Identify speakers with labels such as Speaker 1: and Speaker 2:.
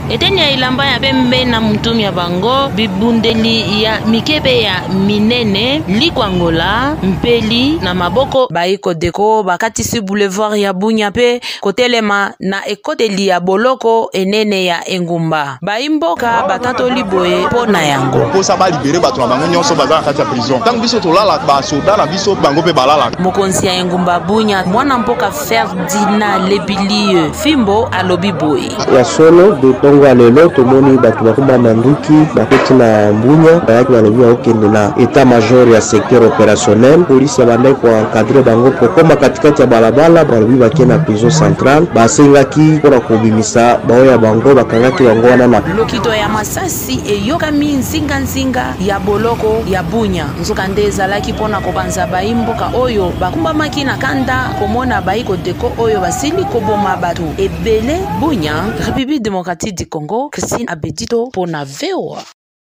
Speaker 1: Eteni ya elamba ya pembe na mutu mya bango, bibundeli ya mike mpe ya minene, likwangola, mpeli na maboko. Bayi Codeco bakatisi boulevard ya Bunia mpe kotelema na ekoteli ya boloko enene ya engumba. Bayi mboka batatoli boye mpo na yango.
Speaker 2: Mposa ba libere bato na bango nyonso baza na kati ya prison. Ntango biso tolalaka basoda na biso bango mpe balalaka.
Speaker 1: Mokonzi ya engumba Bunia, mwana mboka Ferdinand Lebilie Fimbo alobi boye.
Speaker 3: Ya solo de ntongo ya lelo tomoni bato bakumba manduki bakoti na Mbunya, bayaki balobi bakokende na etat major ya secteur operationnel. Polisi abandaki ko encadrer bango kokoma katikati ya balabala, balobi bake na prison centrale, basengaki mpona kobimisa baoyo ya bango bakangaki bango wana na
Speaker 1: Lokito ya masasi eyokami nzinganzinga ya boloko ya Bunia. Nzokande ezalaki mpo na kopanza bayi mboka oyo bakumbamaki na kanda komona bayi Codeco oyo basili koboma bato ebele. Bunia, Republique democratique du Congo, Christine Abedito mpo na VOA.